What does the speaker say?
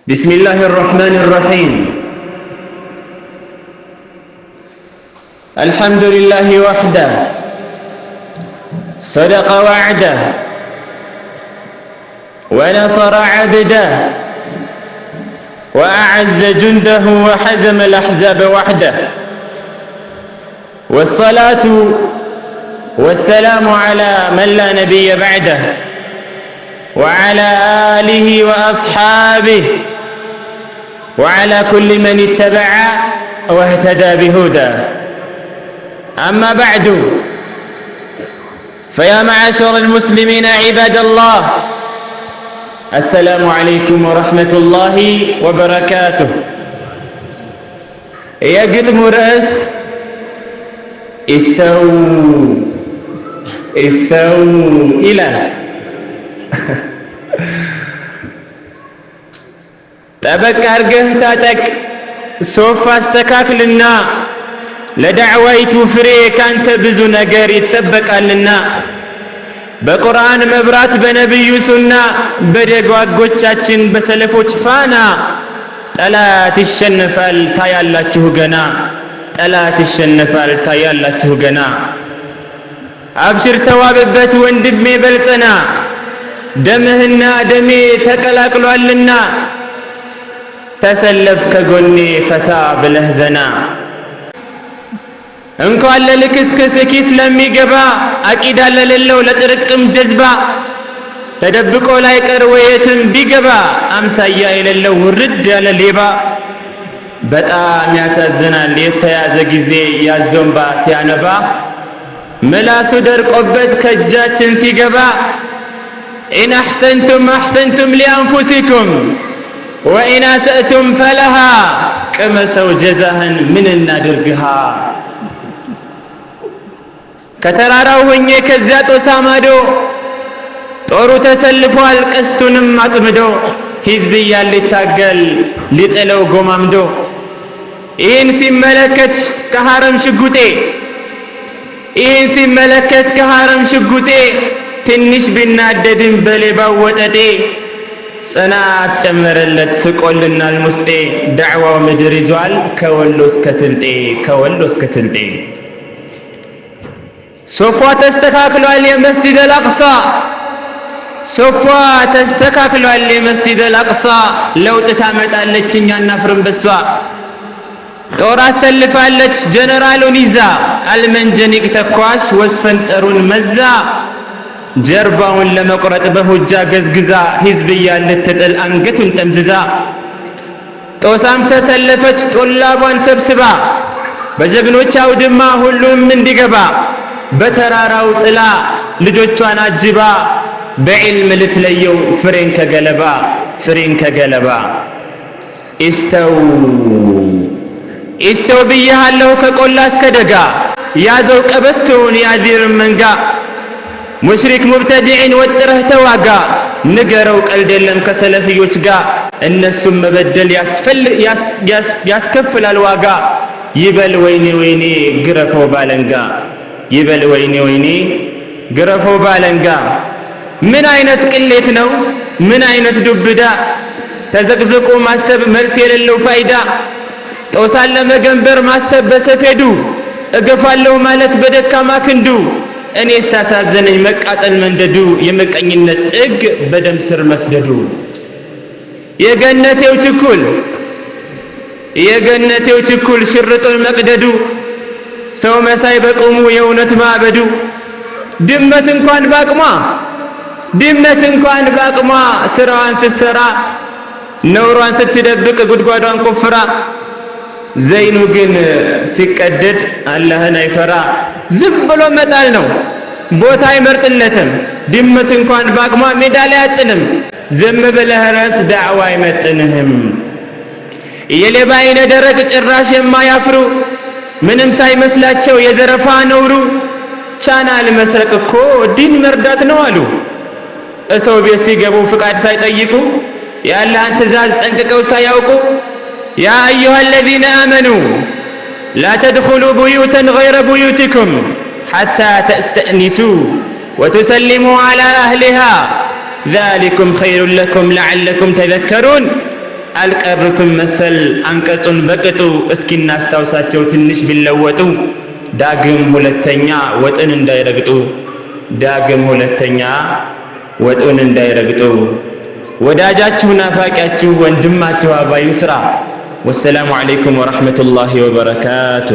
بسم الله الرحمن الرحيم. الحمد لله وحده، صدق وعده، ونصر عبده، وأعز جنده، وحزم الأحزاب وحده، والصلاة والسلام على من لا نبي بعده وعلى آله وأصحابه وعلى كل من اتبع واهتدى بهداه. أما بعد، فيا معاشر المسلمين عباد الله، السلام عليكم ورحمة الله وبركاته። የግጥሙ ርዕስ استووا استووا ይላል። ጠበቅ አርገህ ታጠቅ፣ ሶፍ አስተካክልና፣ ለዳዕዋይቱ ፍሬ ካንተ ብዙ ነገር ይጠበቃልና፣ በቁርአን መብራት፣ በነቢዩ ሱና፣ በደጓጎቻችን በሰለፎች ፋና ጠላት ይሸነፋል ታያላችሁ ገና፣ ጠላት ይሸነፋል ታያላችሁ ገና። አብሽር ተዋብበት ወንድሜ በልጸና፣ ደምህና ደሜ ተቀላቅሏልና፣ ተሰለፍ ከጎኔ ፈታ ብለህ ዘና። እንኳን ለልክስክስ ኪስ ለሚገባ፣ አቂዳ ለሌለው ለጥርቅም ጀዝባ፣ ተደብቆ ላይቀር ወየትም ቢገባ፣ አምሳያ የሌለው ውርድ ያለ ሌባ በጣም ያሳዝናል። የተያዘ ጊዜ ያዞንባ ሲያነባ፣ ምላሱ ደርቆበት ከእጃችን ሲገባ። إن أحسنتم أحسنتم لأنفسكم وإن أسأتم فلها። ቅመሰው ጀዛህን ምን እናድርግሃ? ከተራራው ሆኜ ከዚያ ጦሳ ማዶ፣ ጦሩ ተሰልፏል ቀስቱንም አጥምዶ፣ ሂዝብያ ሊታገል ሊጥለው ጎማምዶ። ይህን ሲመለከት ከሐረም ሽጉጤ፣ ይህን ሲመለከት ከሐረም ሽጉጤ፣ ትንሽ ቢናደድም በሌባው ወጠጤ፣ ጽናት ጨመረለት ስቆልናል ሙስጤ። ዳዕዋው ምድር ይዟል ከወሎ እስከ ስልጤ፣ ከወሎ እስከ ስልጤ። ሶፏ ተስተካክሏል የመስጂድ አልአቅሳ፣ ሶፏ ተስተካክሏል የመስጂድ አልአቅሳ፣ ለውጥ ታመጣለች እኛ እናፍርም በሷ። ጦር አሰልፋለች ጀነራሉን ይዛ፣ አልመንጀኒቅ ተኳሽ ወስፈንጠሩን መዛ፣ ጀርባውን ለመቁረጥ በሁጃ ገዝግዛ፣ ሂዝብያ ልትጥል አንገቱን ጠምዝዛ። ጦሳም ተሰለፈች ጦላቧን ሰብስባ፣ በጀግኖች አውድማ ሁሉም እንዲገባ፣ በተራራው ጥላ ልጆቿን አጅባ፣ በዕልም ልትለየው ፍሬን ከገለባ፣ ፍሬን ከገለባ። استووا استووا ብዬሃለሁ ከቆላ እስከ ደጋ፣ ያዘው ቀበቶውን ያዚርን መንጋ፣ ሙሽሪክ ሙብተዲዕን ወጥረህ ተዋጋ። ንገረው ቀልድ የለም ከሰለፍዮች ጋር፣ እነሱም መበደል ያስከፍላል ዋጋ። ይበል ወይኔ ወይኔ ግረፈው ባለንጋ፣ ይበል ወይኔ ወይኔ ግረፈው ባለንጋ። ምን አይነት ቅሌት ነው? ምን አይነት ዱብዳ? ተዘቅዝቆ ማሰብ መልስ የሌለው ፋይዳ። ጦሳን ለመገንበር ማሰብ በሰፌዱ፣ እገፋለሁ ማለት በደካማ ክንዱ። እኔ ስታሳዘነኝ መቃጠል መንደዱ፣ የምቀኝነት ጥግ በደም ስር መስደዱ። የገነቴው ችኩል፣ የገነቴው ችኩል ሽርጡን መቅደዱ፣ ሰው መሳይ በቁሙ የእውነት ማበዱ። ድመት እንኳን ባቅሟ፣ ድመት እንኳን ባቅሟ ስራዋን ስትሰራ፣ ነውሯን ስትደብቅ ጉድጓዷን ቆፍራ፣ ዘይኑ ግን ሲቀደድ አላህን አይፈራ። ዝም ብሎ መጣል ነው፣ ቦታ አይመርጥለትም። ድመት እንኳን ባቅሟ ሜዳ ላይ አጥልም። ዝም ብለህ ረስ ዳዕዋ አይመጥንህም። የሌባ አይነ ደረቅ ጭራሽ የማያፍሩ፣ ምንም ሳይመስላቸው የዘረፋ ነውሩ፣ ቻናል መስረቅ እኮ ዲን መርዳት ነው አሉ። እሰው ቤት ሲገቡ ፍቃድ ሳይጠይቁ፣ የአላህን ትእዛዝ ጠንቅቀው ሳያውቁ። يا أيها الذين آمنوا لا تدخلوا بيوتا غير بيوتكم حتى تستأنسوا وتسلموا على أهلها ذلكم خير لكم لعلكم تذكرون። አልቀሩትም መሰል አንቀጹን በቅጡ። እስኪ እናስታውሳቸው ትንሽ ቢለወጡ፣ ዳግም ሁለተኛ ወጥን እንዳይረግጡ፣ ዳግም ሁለተኛ ወጡን እንዳይረግጡ። ወዳጃችሁ ናፋቂያችሁ ወንድማችሁ አባ ይስራ። ወሰላሙ ዓለይኩም ወረሕመቱላሂ ወበረካቱ።